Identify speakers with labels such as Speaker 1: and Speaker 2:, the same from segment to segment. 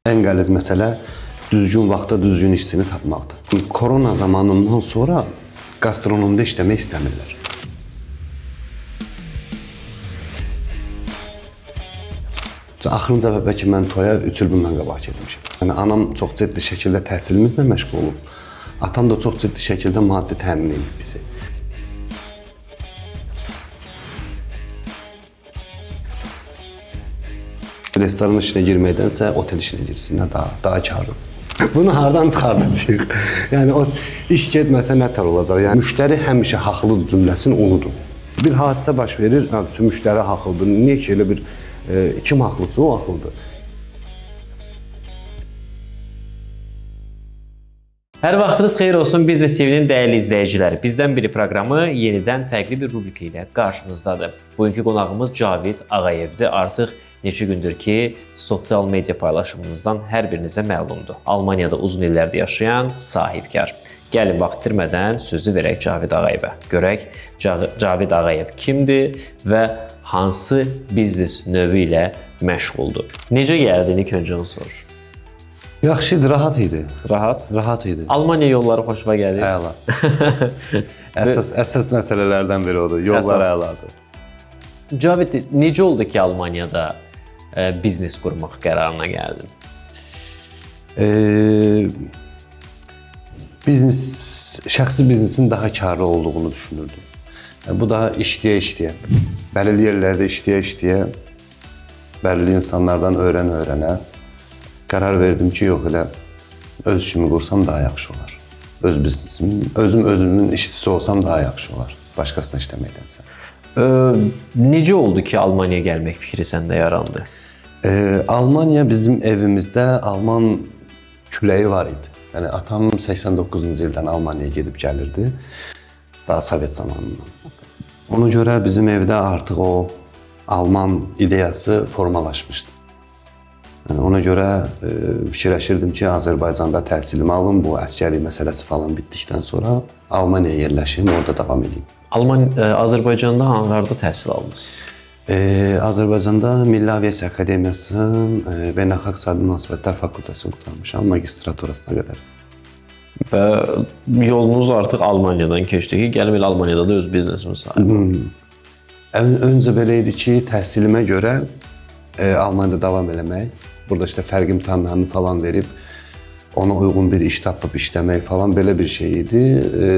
Speaker 1: Ən qəliz məsələ düzgün vaxtda düzgün işçini tapmaqdır. Korona zamanından sonra gastronomda işləmək istəmirlər. Axırıncı dəfə bəlkə mən toya 3 il bundan qabaq getmişəm. Yəni anam çox ciddi şəkildə təhsilimizlə məşğul olub. Atam da çox ciddi şəkildə maddi təmin edib bizi. Restoran işinə girməkdənsə otel işinə girsinlər, daha karlı. Bunu hardan çıxardacağıq? Yəni o iş getməsə nətər olacaq? Yəni müştəri həmişə haqlıdır cümləsini unudun. Bir hadisə baş verir, hə, bütün müştəri haqlıdır. Niyə ki elə bir kim haqlıdırsa o haqlıdır.
Speaker 2: Hər vaxtınız xeyir olsun Biznes TV-nin dəyərli izləyiciləri. Bizdən biri proqramı yenidən fərqli bir rubrika ilə qarşınızdadır. Bugünkü qonağımız Cavid Ağayevdir. Artıq neçə gündür ki, sosial media paylaşımımızdan hər birinizə məlumdur. Almaniyada uzun illərdir yaşayan sahibkar. Gəlin vaxt itirmədən sözü verək Cavid Ağayevə. Görək Cavid Ağayev kimdir və hansı biznes növü ilə məşğuldur? Necə gəldin ilk öncə onu soruş.
Speaker 1: Yaxşı idi, rahat idi.
Speaker 2: Rahat.
Speaker 1: Rahat idi.
Speaker 2: Almaniya yolları xoşuna gəlir.
Speaker 1: Əla. Əsas məsələlərdən biri odur. Yollar
Speaker 2: Əsas.
Speaker 1: əladır.
Speaker 2: Cavid, necə oldu ki, Almaniyada biznes qurmaq qərarına gəldin?
Speaker 1: Biznes, şəxsi biznesin daha karlı olduğunu düşünürdüm. Yəni, bu daha işləyə-işləyə, bəlirli yerlərdə işləyə-işləyə, bəlirli insanlardan öyrən-öyrənə qərar verdim ki, yox elə öz işimi qursam daha yaxşı olar. Öz biznesim, özüm özümün işçisi olsam daha yaxşı olar, başqasına işləməkdənsə.
Speaker 2: Necə oldu ki, Almaniyaya gəlmək fikri səndə yarandı?
Speaker 1: Almaniya bizim evimizdə Alman küləyi var idi. Yəni atam 89-cu ildən Almaniyaya gedib gəlirdi. Daha Sovet zamanından. Ona görə bizim evdə artıq o Alman ideyası formalaşmışdı. Yəni ona görə fikirləşirdim ki, Azərbaycanda təhsilimi alım, bu əsgərlik məsələsi falan bitdikdən sonra Almaniyaya yerləşim, orada davam edeyim.
Speaker 2: Azərbaycanda harda təhsil almısınız?
Speaker 1: Azərbaycanda Milli Aviasiya Akademiyasının Beynəlxalq İqtisadi Münasibətlər Fakültəsini qurtarmışam, magistraturasına qədər.
Speaker 2: Və yolunuz artıq Almaniyadan keçdi ki, gəlin elə Almaniyada da öz biznesinin sahibi olun.
Speaker 1: Öncə belə idi ki, təhsilimə görə Almaniyada davam eləmək, burada işte fərq imtahanlarını falan verib ona uyğun bir iş tapıb işləmək falan belə bir şey idi.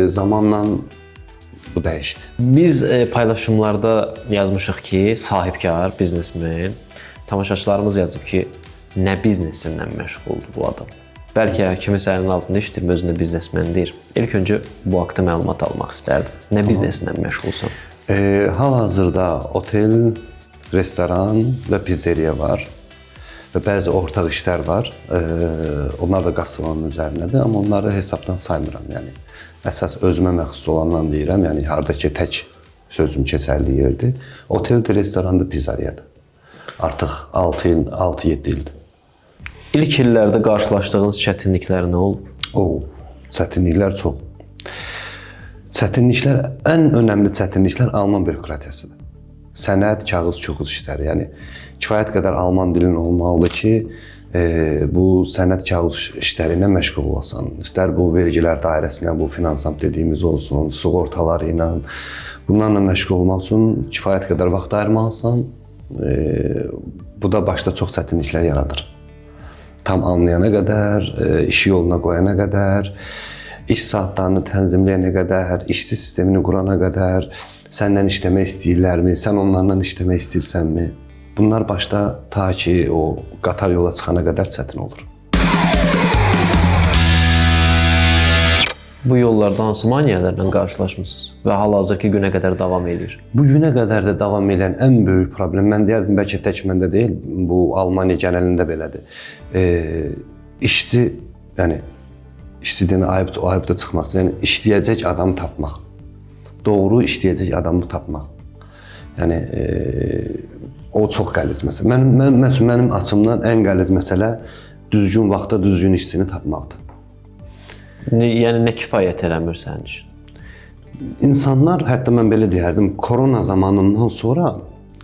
Speaker 1: Zamanla bu dəyişdi.
Speaker 2: Biz paylaşımlarda yazmışıq ki, sahibkar, biznesmen, tamaşaçılarımız yazıb ki, nə biznesindən məşğuldur bu adam? Bəlkə kimisə əlinin altında işləyir, özünə biznesmen deyir. İlk öncə bu haqda məlumat almaq istərdim. Nə biznesindən məşğulsan?
Speaker 1: Hal-hazırda otel, restoran və pizzeriya var və bəzi ortaq işlər var. Onlar da gastronomi üzərinədir, amma onları hesabdan saymıram. Yəni əsas özümə məxsus olandan deyirəm, yəni harda ki tək sözüm keçərli yerdir. Oteldir, restorandır, pizzeriyadır. Artıq 6 il, 6-7 ildir.
Speaker 2: İlk illərdə qarşılaşdığınız çətinliklər nə olub?
Speaker 1: O, çətinliklər çox. Çətinliklər, ən önəmli çətinliklər Alman bürokratiyasıdır. Sənəd, kağız, çoxuz işləri. Yəni kifayət qədər Alman dilin olmalıdır ki, bu sənəd, kağız işləri ilə məşğul olasan. İstər bu vergilər dairəsi ilə, bu finansamt dediyimiz olsun, sığortaları ilə, bunlarla məşğul olmaq üçün kifayət qədər vaxt ayırmalısan. Bu da başda çox çətinliklər yaradır. Tam anlayana qədər, işi yoluna qoyana qədər, iş saatlarını tənzimləyənə qədər, işçi sistemini qurana qədər, səndən işləmək istəyirlərmi, sən onlarla işləmək istəyirsənmi? Bunlar başda ta ki o qatar yola çıxana qədər çətin olur.
Speaker 2: Bu yollarda hansı maneələrlə qarşılaşmısınız və hal-hazırki günə qədər davam eləyir?
Speaker 1: Bu günə qədər də davam edən ən böyük problem, mən deyərdim bəlkə tək məndə deyil, bu Almaniya genəlində belədir. İşçi, yəni işçi deyənə ayıb da çıxmasın, yəni işləyəcək adam tapmaq. Doğru işləyəcək adamı tapmaq. Yəni o çox qəliz məsələ. Mənim açımdan ən qəliz məsələ düzgün vaxtda düzgün işçini tapmaqdır.
Speaker 2: Yəni nə kifayət eləmir sənin üçün?
Speaker 1: İnsanlar, hətta mən belə deyərdim, korona zamanından sonra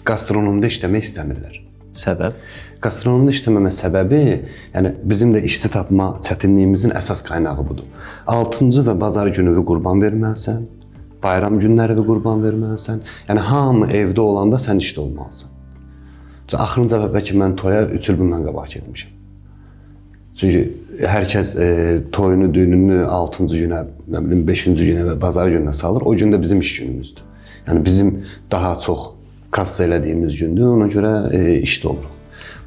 Speaker 1: gastronomda işləmək istəmirlər.
Speaker 2: Səbəb?
Speaker 1: Qastronomda işləməmə səbəbi, yəni bizim də işçi tapma çətinliyimizin əsas qaynağı budur. 6-cı və bazar günü qurban verməlisən, bayram günləri qurban verməlisən. Yəni hamı evdə olanda sən işdə olmalısan. Çünki axırıncı dəfə bəlkə mən toya 3 il bundan qabaq getmişəm. Çünki hər kəs toyunu, düyününü 6-cı günə, nə bilim 5-ci günə və bazar gününə salır. O gün də bizim iş günümüzdür. Yəni bizim daha çox kassa elədiyimiz gündür. Ona görə işdə oluruq.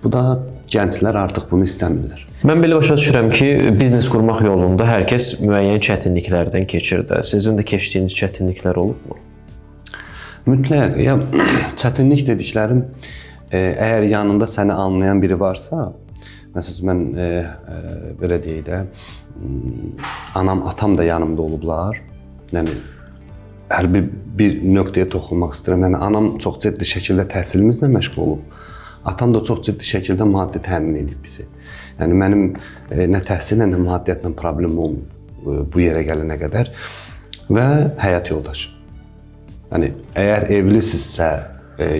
Speaker 1: Bu da gənclər artıq bunu istəmirlər.
Speaker 2: Mən belə başa düşürəm ki, biznes qurmaq yolunda hər kəs müəyyən çətinliklərdən keçir də. Sizin də keçdiyiniz çətinliklər olubmu?
Speaker 1: Mütləq. Ya çətinlik dediklərim, əgər yanında səni anlayan biri varsa, məsələn mən belə deyək də, anam, atam da yanımda olublar. Yəni hər bir nöqtəyə toxunmaq istəyirəm. Yəni anam çox ciddi şəkildə təhsilimizlə məşğul olub. Atam da çox ciddi şəkildə maddi təmin edib bizi. Yəni mənim nə təhsillə, nə maddiyyatla problemim olmayıb bu yerə gələnə qədər və həyat yoldaşım. Yəni əgər evlisinizsə,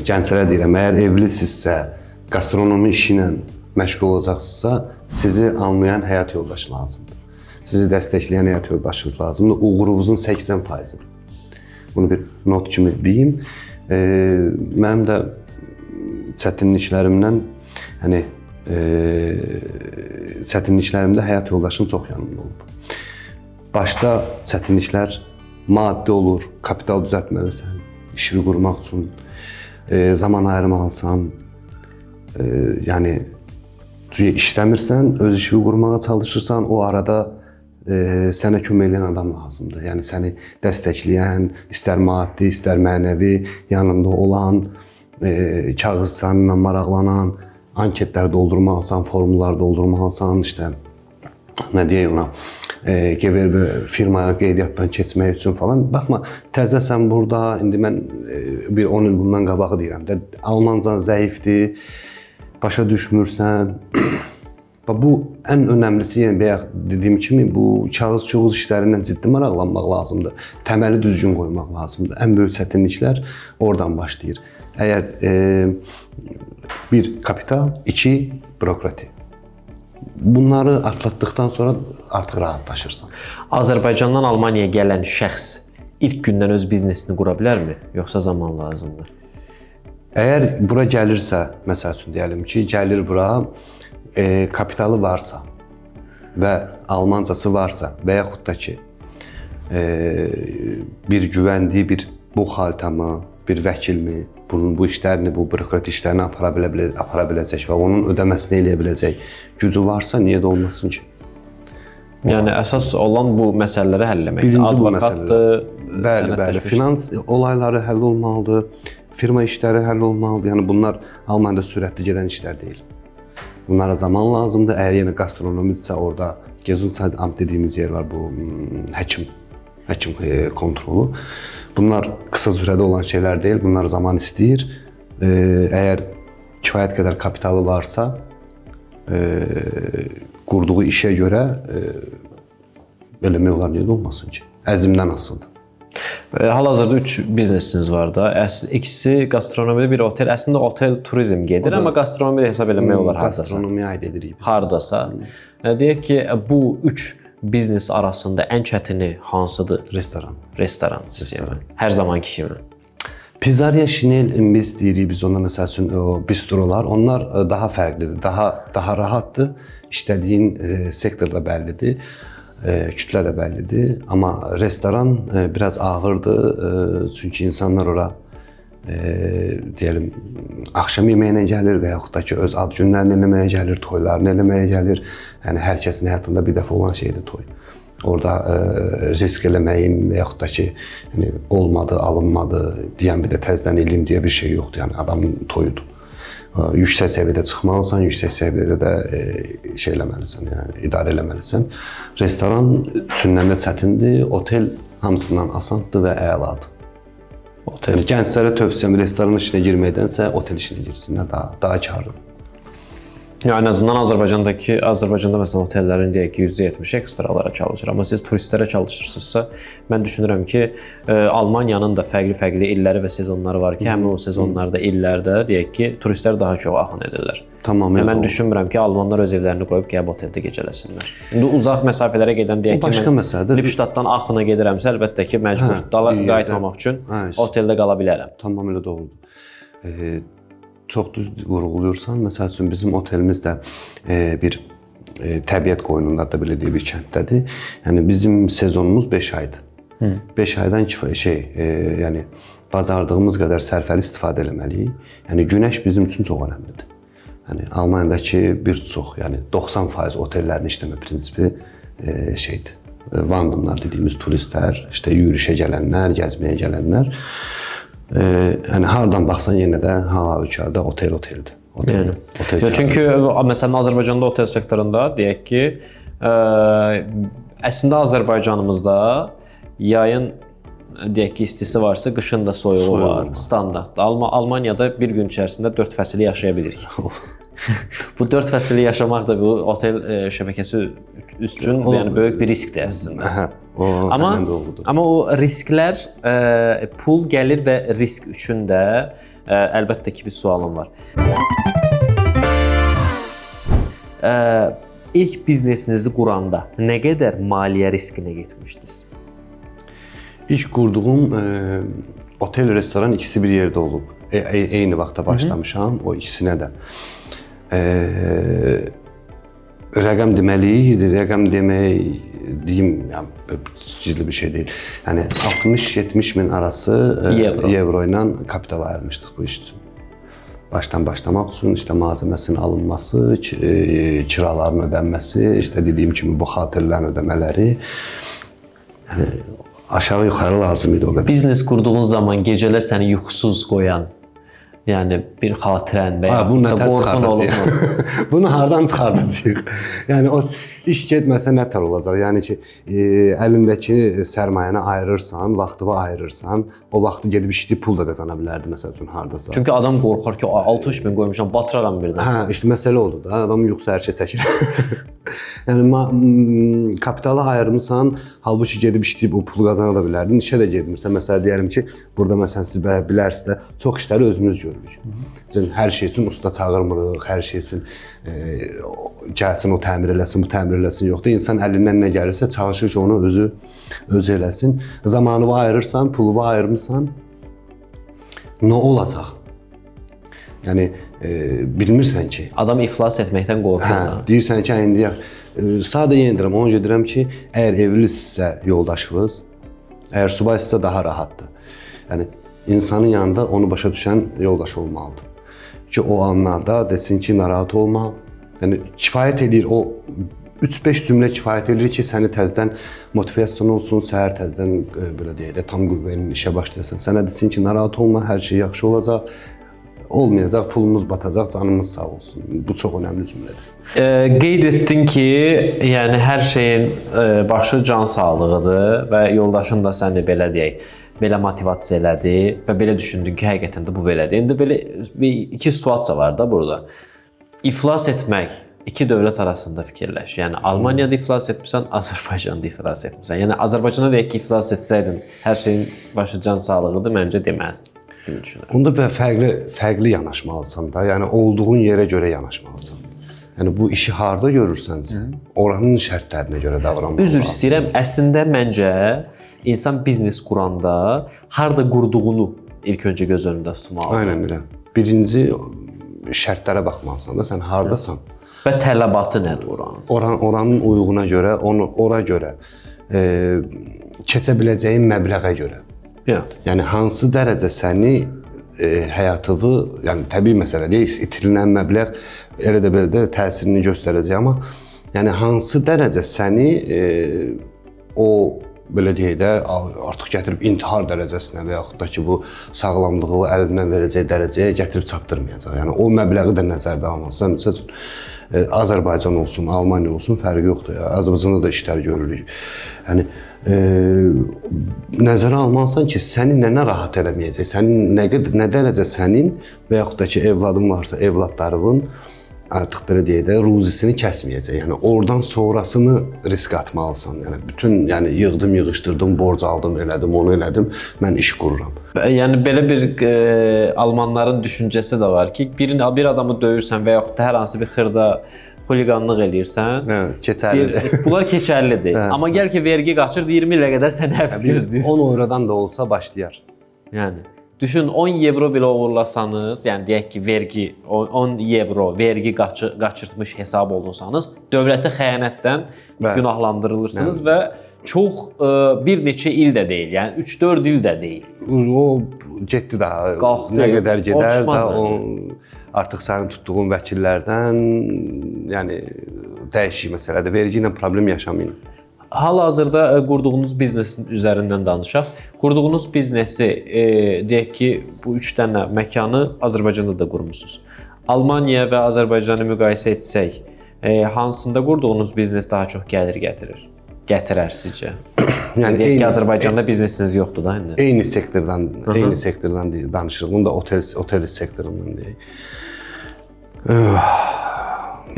Speaker 1: gənclərə deyirəm, əgər evlisinizsə, qastronomi işi ilə məşğul olacaqsınızsa, sizi anlayan həyat yoldaşı lazımdır. Sizi dəstəkləyən həyat yoldaşınız lazımdır. Uğurunuzun 80%-dir. Bunu bir not kimi deyim. Mənim də çətinliklərimdən, yəni çətinliklərimdə həyat yoldaşım çox yanımda olub. Başda çətinliklər maddi olur, kapital düzəltməlisən, işini qurmaq üçün, zaman ayırmalısan, yəni çünki işləmirsən, öz işini qurmağa çalışırsan, o arada sənə kömək eləyən adam lazımdır. Yəni səni dəstəkləyən, istər maddi, istər mənəvi, yanında olan, kağızlarla maraqlanan, anketlər doldurmalısan, formullar doldurmalısan, işte nə deyək ona, Gewerbe firmaya qeydiyyatdan keçmək üçün falan. Baxma, təzəsən burada, indi mən bir 10 il bundan qabağı deyirəm də, Almancan zəifdir, başa düşmürsən. Bax, bu ən önəmlisi, yəni bayaq dediyim kimi, bu kağız-çuğuz işləri ilə ciddi maraqlanmaq lazımdır. Təməli düzgün qoymaq lazımdır. Ən böyük çətinliklər oradan başlayır. Əgər bir kapital, iki bürokrati. Bunları atlatdıqdan sonra artıq rahatlaşırsan.
Speaker 2: Azərbaycandan Almaniyaya gələn şəxs ilk gündən öz biznesini qura bilərmi, yoxsa zaman lazımdır?
Speaker 1: Əgər bura gəlirsə, məsəl üçün deyəlim ki, gəlir bura, kapitalı varsa və almancası varsa və yaxud da ki, bir güvəndiyi bir buxaltamı, bir vəkilmi, bunun bu işlərini, bu bürokrat işlərini apara biləcək və onun ödəməsini eləyə biləcək gücü varsa, niyə də olmasın ki?
Speaker 2: Yəni əsas olan bu məsələləri həll eləməkdir.
Speaker 1: Birinci bu
Speaker 2: Advokatdır,
Speaker 1: bəli, bəli. Finans olayları həll olmalıdır, firma işləri həll olmalıdır. Yəni bunlar Almaniyada sürətli gedən işlər deyil. Bunlara zaman lazımdır. Əgər yenə gastronomidirsə, orada Gesundheitsamt dediyimiz yer var, bu həkim kontrolu. Bunlar qısa sürədə olan şeylər deyil, bunlar zaman istəyir. Əgər kifayət qədər kapitalı varsa, qurduğu işə görə eləmək olar, niyə də olmasın ki? Əzmdən asılıdır.
Speaker 2: Hal-hazırda 3 biznesiniz var da. İkisi gastronomidə, bir otel. Əslində otel turizm gedir, amma gastronomi də hesab eləmək olar hardasa.
Speaker 1: Gastronomiya aid edirik biz.
Speaker 2: Hardasa. Deyək ki, bu 3 biznes arasında ən çətini hansıdır?
Speaker 1: Restoran.
Speaker 2: Restoran sistemi. Hər zamanki kimi.
Speaker 1: Pizzaria Schnell Imbiss deyirik biz ona, məsəl üçün o bistrolar, onlar daha fərqlidir, daha rahatdır. İşlədiyin sektor da bəllidir, kütlə də bəllidir. Amma restoran biraz ağırdır, çünki insanlar ora deyəlim axşam yeməyinə gəlir və yaxud da ki öz ad günlərini eləməyə gəlir, toylarını eləməyə gəlir. Yəni hər kəsin həyatında bir dəfə olan şeydir toy. Orada risk eləməyin və yaxud da ki, yəni, olmadı, alınmadı deyən bir də təzədən eləyim deyə bir şey yoxdur. Yəni adamın toyudur. Yüksək səviyyədə çıxmalısan, yüksək səviyyədə də şey eləməlisən, yəni idarə eləməlisən. Restoran üçündən də çətindir, otel hamısından asandır və əladır.
Speaker 2: Otel.
Speaker 1: Yəni gənclərə tövsiyəm restoran işinə girməkdənsə otel işinə girsinlər, daha karlıdır.
Speaker 2: Ya ən azından Azərbaycanda məsələn otellərin deyək ki, %70 ekstralara çalışır, amma siz turistlərə çalışırsınızsa, mən düşünürəm ki, Almaniyanın da fərqli-fərqli illəri və sezonları var ki, həmin o sezonlarda, illərdə deyək ki, turistlər daha çox axın edirlər.
Speaker 1: Tamamilə.
Speaker 2: Mən düşünmürəm ki, almanlar öz evlərini qoyub gəlib oteldə gecələsinlər. İndi uzaq məsafələrə gedən deyək ki,
Speaker 1: başqa məsələdir.
Speaker 2: Lipştatdan Axına gedirəmsə, əlbəttə ki, məcbur dala qayıtmamaq üçün oteldə qala bilərəm.
Speaker 1: Tamamilə doğrudur. Çox düz vurğuluyursan. Məsəl üçün bizim otelimiz də bir təbiət qoynunda da belə deyək bir kənddədir. Yəni bizim sezonumuz 5 aydır. 5 aydan kifayət yəni bacardığımız qədər sərfəli istifadə eləməliyik. Yəni günəş bizim üçün çox önəmlidir. Yəni Almaniyadakı bir çox, yəni 90% otellərin işləmə prinsipi şeydir. Vandımlar dediyimiz turistlər, işte yürüyüşə gələnlər, gəzməyə gələnlər. Yəni hardan baxsan yenə də hal-halükarda otel oteldir. Otel.
Speaker 2: Yəni.
Speaker 1: Otel.
Speaker 2: Ya çünki məsələn Azərbaycanda otel sektorunda deyək ki, əslində Azərbaycanımızda yayın deyək ki, istisi varsa, qışın da soyuğu var, standart. Almaniyada bir gün içərisində 4 fəsili yaşaya bilirik. Bu 4 fəsili yaşamaq da bu otel şəbəkəsi üçün yəni böyük bir riskdir əslində.
Speaker 1: Hə, o
Speaker 2: amma o risklər pul gəlir və risk üçün də əlbəttə ki bir sualım var. İlk biznesinizi quranda nə qədər maliyyə riskinə getmişdiniz?
Speaker 1: İlk qurduğum otel, restoran ikisi bir yerdə olub. Eyni vaxtda başlamışam o ikisinə də. Rəqəm deməliyik, rəqəm demək deyim, yəni gizli bir şey deyil. Yəni 60-70 min arası evro ilə kapital ayırmışdıq bu iş üçün. Başdan başlamaq üçün işte malzəməsinin alınması, kiraların ödənməsi, işte dediyim kimi buxalterlərin ödəmələri. Yəni aşağı yuxarı lazım idi o qədər.
Speaker 2: Biznes qurduğun zaman gecələr səni yuxusuz qoyan, yəni bir xatirən və ya qorxun olubmu?
Speaker 1: Bunu hardan çıxardacağıq? Yəni o iş getməsə nətər olacaq? Yəni ki, əlindəki sərmayəni ayırırsan, vaxtını ayırırsan, o vaxtı gedib işləyib pul da qazana bilərdi məsəl üçün hardasa.
Speaker 2: Çünki adam qorxar ki, 60 min qoymuşam, batıraram birdən.
Speaker 1: Hə, işte məsələ oldu da, adamın yuxusu hər şey çəkir. Yəni kapitalı ayırmısan, halbuki gedib işləyib o pulu qazana da bilərdin, işə də getmirsən. Məsələn deyəlim ki, burada məsələn siz bilərsiniz də, çox işləri özümüz görürük. Məsələn, hər şey üçün usta çağırmırıq, hər şey üçün gəlsin o təmir eləsin, bu təmir eləsin, yoxdur. İnsan əlindən nə gəlirsə çalışır ki, onu özü eləsin. Zamanını ayırırsan, pulu ayırmısan, nə olacaq? Yəni bilmirsən ki.
Speaker 2: Adam iflas etməkdən qorxur.
Speaker 1: Hə, deyirsən ki, indi sadə yenə deyirəm, ona görə deyirəm ki, əgər evlisinizsə yoldaşınız, əgər subaysızsa daha rahatdır. Yəni insanın yanında onu başa düşən yoldaş olmalıdır. Ki o anlarda desin ki, narahat olma. Yəni kifayət edir o 3-5 cümlə kifayət edir ki, səni təzədən motivasiyon olsun, səhər təzədən belə deyək də tam qüvvə ilə işə başlayasan. Sənə desin ki, narahat olma, hər şey yaxşı olacaq. Olmayacaq, pulumuz batacaq, canımız sağ olsun. Bu çox önəmli cümlədir.
Speaker 2: Qeyd etdin ki, yəni hər şeyin başı can sağlığıdır və yoldaşın da səni belə deyək, belə motivasiya elədi və belə düşündün ki, həqiqətən də bu belədir. İndi belə bir iki situasiya var da burada. İflas etmək iki dövlət arasında fikirləş. Yəni Almaniyada iflas etmisən, Azərbaycanda iflas etmisən. Yəni Azərbaycanda deyək ki, iflas etsəydin, hər şeyin başı can sağlığıdır, məncə deməzdin. Kimi düşünürəm.
Speaker 1: Onda və fərqli yanaşmalısan da, yəni olduğun yerə görə yanaşmalısan. Yəni bu işi harda görürsənsə, oranın şərtlərinə görə davranmalısan.
Speaker 2: Üzr istəyirəm, əslində məncə insan biznes quranda harda qurduğunu ilk öncə göz önündə tutmalıdır.
Speaker 1: Aynen elə. Birinci şərtlərə baxmalısan da, sən hardasan.
Speaker 2: Və tələbatı nədir oranın?
Speaker 1: Oranın uyğuna görə, onu ora görə, keçə biləcəyin məbləğə görə. Yəni hansı dərəcə səni həyatını, yəni təbii məsələ deyil, itirilən məbləğ elə də belə də təsirini göstərəcək, amma yəni hansı dərəcə səni o belə deyək də artıq gətirib intihar dərəcəsinə və yaxud da ki bu sağlamlığı əlindən verəcək dərəcəyə gətirib çatdırmayacaq. Yəni o məbləği də nəzərdə almalısan. Məsəl üçün Azərbaycan olsun, Almaniya olsun fərqi yoxdur. Azərbaycanda da işlər görürük. Yəni nəzərə almalısan ki, səni nə narahat eləməyəcək, sənin nə dərəcə sənin və yaxud da ki evladın varsa evladlarının artıq belə deyək də, ruzisini kəsməyəcək. Yəni oradan sonrasını risk atmalısan. Yəni bütün, yəni yığdım, yığışdırdım, borc aldım, elədim, onu elədim, mən iş qururam.
Speaker 2: Yəni belə bir almanların düşüncəsi də var ki, bir adamı döyürsən və yaxud da hər hansı bir xırda xuliqanlıq eləyirsən,
Speaker 1: Hə, keçərlidir.
Speaker 2: Bunlar keçərlidir. Amma gəl ki, vergi qaçır, 20 ilə qədər səni həbs gözləyir.
Speaker 1: 10 eurodan da olsa başlayar.
Speaker 2: Yəni düşün 10 evro belə oğurlasanız, yəni deyək ki, vergi 10 evro vergi qaçırtmış hesab olunsanız, dövlətə xəyanətdən günahlandırılırsınız və çox bir neçə il də deyil, yəni 3-4 il də deyil.
Speaker 1: O getdi daha.
Speaker 2: Qalxdı.
Speaker 1: Nə qədər gedər
Speaker 2: O
Speaker 1: də o artıq sənin tutduğun vəkillərdən, yəni dəyişik məsələdir. Vergi ilə problem yaşamayın.
Speaker 2: Hal-hazırda qurduğunuz biznesin üzərindən danışaq. Qurduğunuz biznesi deyək ki, bu 3 dənə məkanı Azərbaycanda da qurmusunuz. Almaniya və Azərbaycanı müqayisə etsək, hansında qurduğunuz biznes daha çox gəlir gətirir? Gətirər sizcə?
Speaker 1: Yəni
Speaker 2: deyək ki, Azərbaycanda biznesiniz yoxdur da indi.
Speaker 1: Eyni sektordan danışırıq. Bunu da otel sektorundan deyək.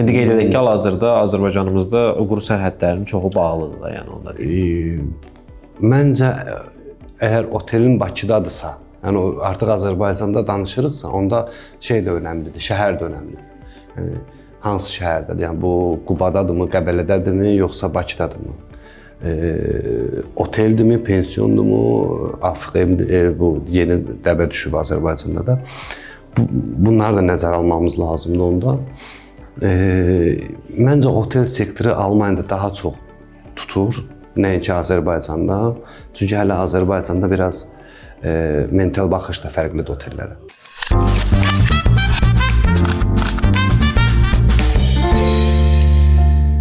Speaker 2: İndi qeyd edək ki, hal-hazırda Azərbaycanımızda quru sərhədlərinin çoxu bağlıdır da, yəni onda deyim.
Speaker 1: Məncə əgər otelin Bakıdadırsa, yəni artıq Azərbaycanda danışırıqsa, onda şey də önəmlidir, şəhər də önəmlidir. Yəni hansı şəhərdədir? Yəni bu Qubadadırmı, Qəbələdədirmi, yoxsa Bakıdadırmı? Oteldirmi, pensiondurmu, Afrika bu yeni dəbə düşüb Azərbaycanda da. Bunları da nəzərə almamız lazımdır onda. Məncə otel sektoru Almaniyada daha çox tutur, nəinki Azərbaycanda. Çünki hələ Azərbaycanda biraz mental baxış da fərqlidir otellərə.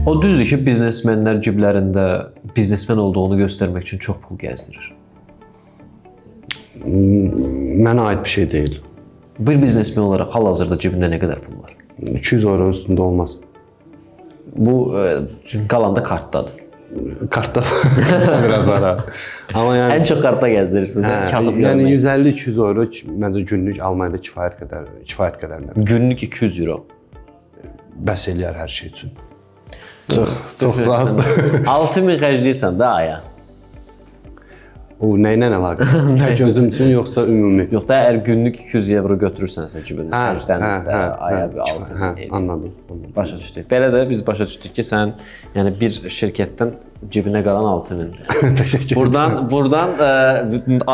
Speaker 2: O düzdür ki, biznesmenlər ciblərində biznesmen olduğunu göstərmək üçün çox pul gəzdirir.
Speaker 1: Mənə aid bir şey deyil.
Speaker 2: Bir biznesmen olaraq hal-hazırda cibində nə qədər pul var?
Speaker 1: 200 euro üstündə olmaz.
Speaker 2: Bu qalan da kartdadır.
Speaker 1: Kartda biraz var ha. Amma yəni
Speaker 2: Ən çox kartda gəzdirirsiniz.
Speaker 1: Hə,
Speaker 2: kasıb
Speaker 1: yəni
Speaker 2: görmək.
Speaker 1: 150-200 euro məncə günlük Almaniyada kifayət qədər məbləğ.
Speaker 2: Günlük 200 euro.
Speaker 1: Bəs eləyər hər şey üçün. Çox da azdır.
Speaker 2: 6000 xərcləyirsən də aya.
Speaker 1: O nə ilə əlaqəli? Tək özüm üçün yoxsa ümumi?
Speaker 2: Yox da, əgər günlük 200 euro götürürsənsə cibində, xərclənirsə aya bir 6000
Speaker 1: hə,
Speaker 2: eləyir.
Speaker 1: Anladım.
Speaker 2: Başa düşdük. Belə də biz başa düşdük ki, sən yəni bir şirkətdən cibinə qalan 6000.
Speaker 1: Təşəkkür.
Speaker 2: Buradan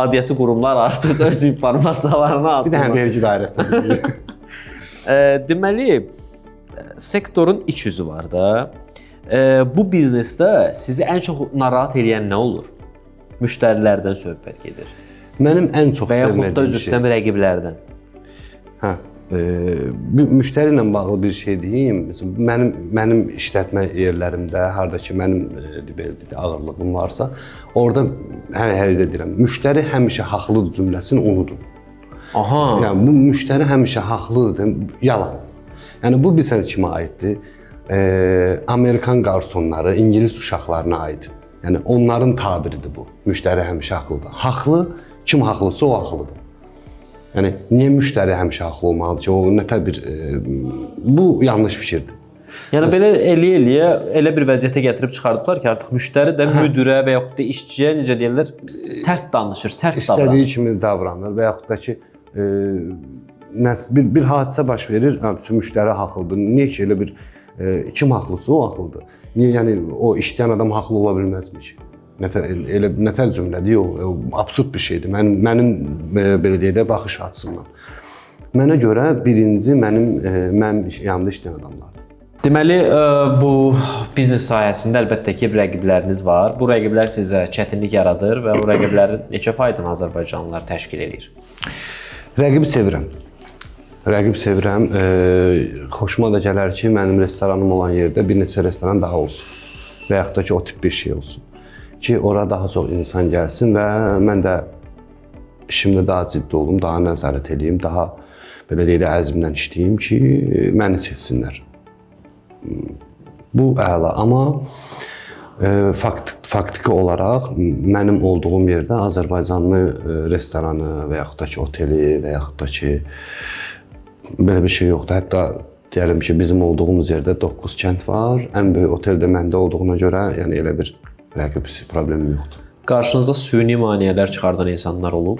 Speaker 2: adiyyəti qurumlar artıq öz informasiyalarını
Speaker 1: Bir dənə
Speaker 2: alsınlar.
Speaker 1: vergi dairəsinə.
Speaker 2: Deməli, sektorun iç üzü var da. Bu biznesdə sizi ən çox narahat eləyən nə olur? Müştərilərdən söhbət gedir.
Speaker 1: Mənim ən çox
Speaker 2: Və yaxud da
Speaker 1: sevmədiyim
Speaker 2: üzr
Speaker 1: şey.
Speaker 2: istəyirəm rəqiblərdən.
Speaker 1: Hə. Müştəri ilə bağlı bir şey deyim. Məsələn, mənim işlətmə yerlərimdə, harda ki mənim belə deyək, ağırlığım varsa, orada hər yerdə deyirəm, müştəri həmişə haqlıdır cümləsini unudun.
Speaker 2: Aha.
Speaker 1: Yəni bu müştəri həmişə haqlıdır, yalan. Yəni bu bilsəniz kimə aiddir? Amerikan qarsonları, İngilis uşaqlarına aid. Yəni onların tabiridir bu. Müştəri həmişə haqlıdır. Haqlı, kim haqlısa o haqlıdır. Yəni niyə müştəri həmişə haqlı olmalıdır ki? O nətər bir bu yanlış fikirdir.
Speaker 2: Yəni belə eləyə-eləyə elə bir vəziyyətə gətirib çıxardıblar ki, artıq müştəri də müdirə və yaxud da işçiyə necə deyirlər, sərt danışır, sərt davranır.
Speaker 1: İstədiyi kimi davranır və yaxud da ki bir hadisə baş verir, bütün müştəri haqlıdır. Niyə ki elə bir kim haqlısa o haqlıdır. Niyə yəni o işləyən adam haqlı ola bilməzmi ki? Nətər elə nətər cümlədir o absurd bir şeydir. Mənim belə deyək də baxış açısından. Mənə görə birinci mənim yanımda işləyən adamlardır.
Speaker 2: Deməli, bu biznes sahəsində əlbəttə ki, rəqibləriniz var. Bu rəqiblər sizə çətinlik yaradır və bu rəqiblərin neçə faizini Azərbaycanlılar təşkil eləyir?
Speaker 1: Rəqib sevirəm. Rəqib sevirəm. Xoşuma da gələr ki, mənim restoranım olan yerdə bir neçə restoran daha olsun. Və yaxud da ki, o tip bir şey olsun. Ki, ora daha çox insan gəlsin və mən də işimdə daha ciddi olum, daha nəzarət eləyim, daha belə deyək də əzmlə işləyim ki, məni seçsinlər. Bu əla, amma faktiki olaraq mənim olduğum yerdə Azərbaycanlı restoranı və yaxud da ki, oteli və yaxud da ki, belə bir şey yoxdur. Hətta Deyəlim ki, bizim olduğumuz yerdə 9 kənd var. Ən böyük otel də məndə olduğuna görə, yəni elə bir rəqib problemim yoxdur.
Speaker 2: Qarşınıza süni maneələr çıxardan insanlar olub?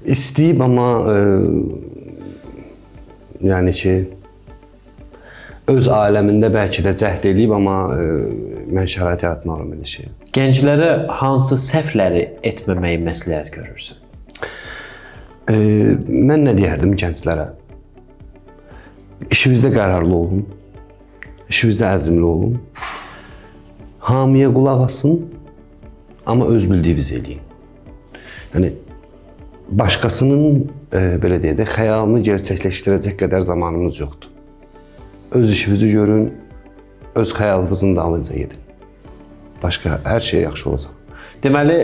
Speaker 1: İstəyib, amma yəni ki, öz aləmində bəlkə də cəhd eləyib, amma mən şərait yaratmıram elə şey.
Speaker 2: Gənclərə hansı səhvləri etməməyi məsləhət görürsün?
Speaker 1: Mən nə deyərdim gənclərə? İşinizdə qərarlı olun, işinizdə əzmli olun, hamıya qulaq asın, amma öz bildiyinizi eləyin. Yəni, başqasının, belə deyək də, xəyalını gerçəkləşdirəcək qədər zamanımız yoxdur. Öz işinizi görün, öz xəyalınızın dalınca gedin. Başqa hər şey yaxşı olacaq.
Speaker 2: Deməli,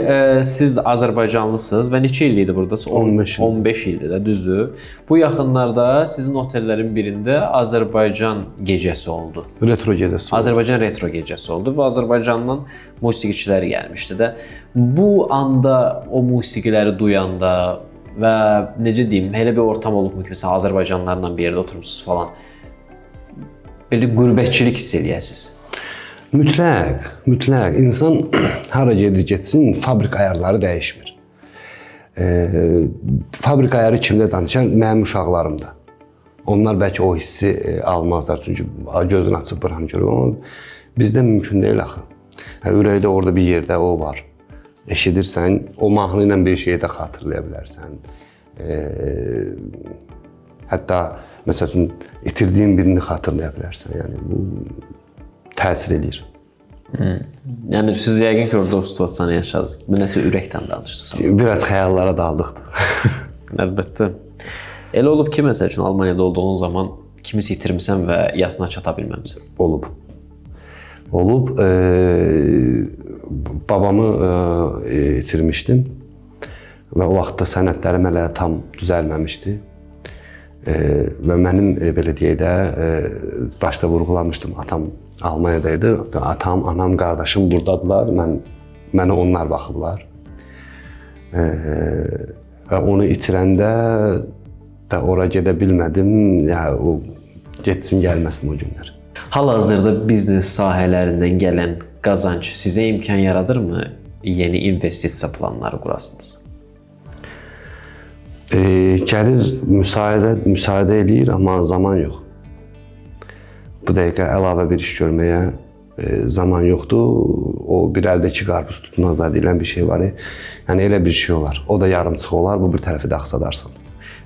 Speaker 2: siz də Azərbaycanlısınız və neçə il idi buradasınız?
Speaker 1: 15 il.
Speaker 2: 15 ildir də, düzdür. Bu yaxınlarda sizin otellərin birində Azərbaycan gecəsi oldu.
Speaker 1: Retro gecəsi oldu.
Speaker 2: Azərbaycan retro gecəsi oldu və Azərbaycandan musiqiçilər gəlmişdi də. Bu anda o musiqiləri duyanda və necə deyim, elə bir ortam olubmu ki, məsələn Azərbaycanlılarla bir yerdə oturmusunuz falan. Belə qürbətçilik hiss eləyəsiniz.
Speaker 1: Mütləq, mütləq. İnsan hara gedir getsin, fabrik ayarları dəyişmir. Fabrik ayarı kimdə danışar? Mənim uşaqlarımda. Onlar bəlkə o hissi almazlar, çünki gözünü açıb buranı görür. Amma bizdə mümkün deyil axı. Ürəkdə orada bir yerdə o var. Eşidirsən, o mahnı ilə bir şeyi də xatırlaya bilərsən. Hətta məsəl üçün itirdiyin birini xatırlaya bilərsən. Yəni bu təsir eləyir.
Speaker 2: Yəni siz yəqin ki, orada o situasiyanı yaşadınız. Bu nəsə ürəkdən danışdınız.
Speaker 1: Biraz xəyallara daldıqdır.
Speaker 2: Əlbəttə. Elə olub ki, məsəl üçün Almaniyada olduğun zaman kimisə itirmisən və yasına çata bilməmisən.
Speaker 1: Olub. Olub. Babamı itirmişdim və o vaxtda sənədlərim hələ tam düzəlməmişdi. Və mənim belə deyək də, başda vurğulamışdım, atam Almaniyada idi. Atam, anam, qardaşım buradadılar. Mənə onlar baxıblar. Və onu itirəndə də ora gedə bilmədim. Yəni o getsin gəlməsin o günlər.
Speaker 2: Hal-hazırda biznes sahələrindən gələn qazanc sizə imkan yaradırmı yeni investisiya planları qurasınız?
Speaker 1: Gəlir müsahidə eləyir, amma zaman yox. Bu dəqiqə əlavə bir iş görməyə zaman yoxdur. O bir əldə iki qarpız tutmazlar deyilən bir şey var. Yəni elə bir şey olar. O da yarımçıq olar, bu bir tərəfi də axsadarsan.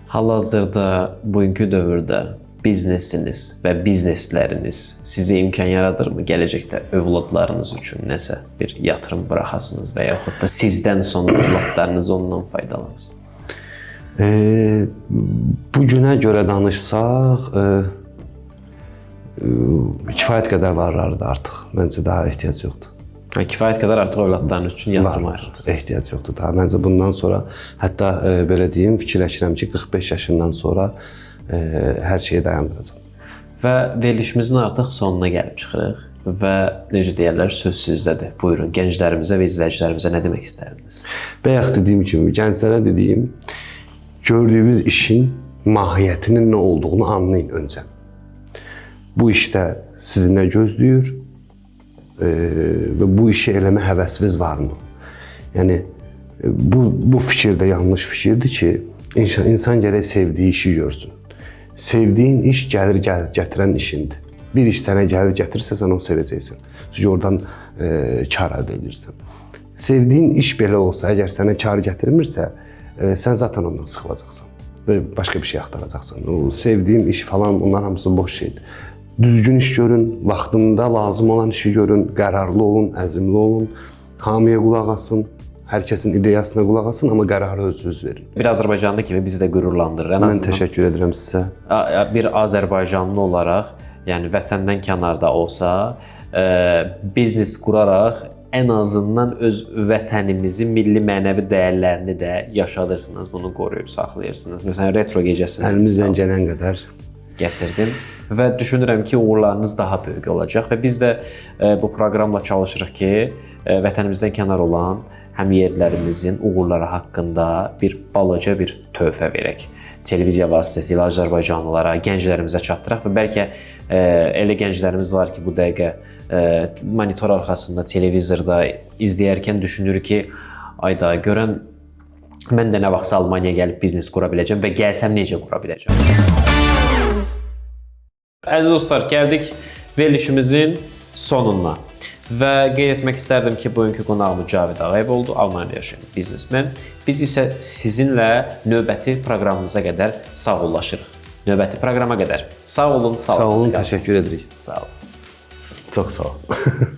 Speaker 2: Hal-hazırda bugünkü dövrdə biznesiniz və biznesləriniz sizə imkan yaradırmı gələcəkdə övladlarınız üçün nəsə bir yatırım buraxasınız və yaxud da sizdən sonra övladlarınız ondan faydalansın?
Speaker 1: Bu günə görə danışsaq, kifayət qədər varlardır artıq. Məncə daha ehtiyac yoxdur.
Speaker 2: Kifayət qədər artıq övladlarınız üçün yatırım ayırırsınız.
Speaker 1: Ehtiyac yoxdur daha. Məncə bundan sonra, hətta belə deyim, fikirləşirəm ki, 45 yaşından sonra hər şeyi dayandıracağam.
Speaker 2: Və verilişimizin artıq sonuna gəlib çıxırıq və necə deyərlər, söz sizdədir. Buyurun, gənclərimizə və izləyicilərimizə nə demək istərdiniz?
Speaker 1: Bayaq dediyim kimi, gənclərə dediyim, gördüyünüz işin mahiyyətinin nə olduğunu anlayın öncə. Bu işdə sizi nə gözləyir və bu işi eləmə həvəsiniz varmı? Yəni, bu fikir də yanlış fikirdir ki, insan gərək sevdiyi işi görsün. Sevdiyin iş gəlir gətirən işindir. Bir iş sənə gəlir gətirsə, sən onu sevəcəksən. Çünki oradan kar əldə edirsən. Sevdiyin iş belə olsa, əgər sənə kar gətirmirsə, sən zaten ondan sıxılacaqsan və başqa bir şey axtaracaqsan. O sevdiyim iş falan, onların hamısı boş şeydir. Düzgün iş görün, vaxtında lazım olan işi görün, qərarlı olun, əzmli olun, hamıya qulaq asın, hər kəsin ideyasına qulaq asın, amma qərarı özünüz verin.
Speaker 2: Bir Azərbaycanlı kimi bizi də qürurlandırır. Ən
Speaker 1: Mən
Speaker 2: azından
Speaker 1: təşəkkür edirəm sizə.
Speaker 2: Bir Azərbaycanlı olaraq, yəni vətəndən kənarda olsa, biznes quraraq ən azından öz vətənimizin milli mənəvi dəyərlərini də yaşadırsınız, bunu qoruyub saxlayırsınız. Məsələn, retro gecəsini
Speaker 1: Əlimizdən gələn qədər
Speaker 2: gətirdim və düşünürəm ki, uğurlarınız daha böyük olacaq və biz də bu proqramla çalışırıq ki, vətənimizdən kənar olan həm yerlərimizin uğurları haqqında bir balaca bir töhfə verək. televiziya vasitəsilə azərbaycanlılara, gənclərimizə çatdıraq və bəlkə elə gənclərimiz var ki, bu dəqiqə monitor arxasında, televizorda izləyərkən düşünür ki, ayda görən mən də nə vaxtsa Almaniyaya gəlib biznes qura biləcəm və gəlsəm necə qura biləcəm? Əziz dostlar, gəldik verilişimizin sonuna. Və qeyd etmək istərdim ki, bugünkü qonağımız Cavid Ağayev oldu, Almaniyada yaşayan biznesmen. Biz isə sizinlə növbəti proqramımıza qədər sağollaşırıq. Növbəti proqrama qədər. Sağ olun, sağ
Speaker 1: Sağ olun, təşəkkür edirik.
Speaker 2: Sağ olun.
Speaker 3: Çox sağ ol.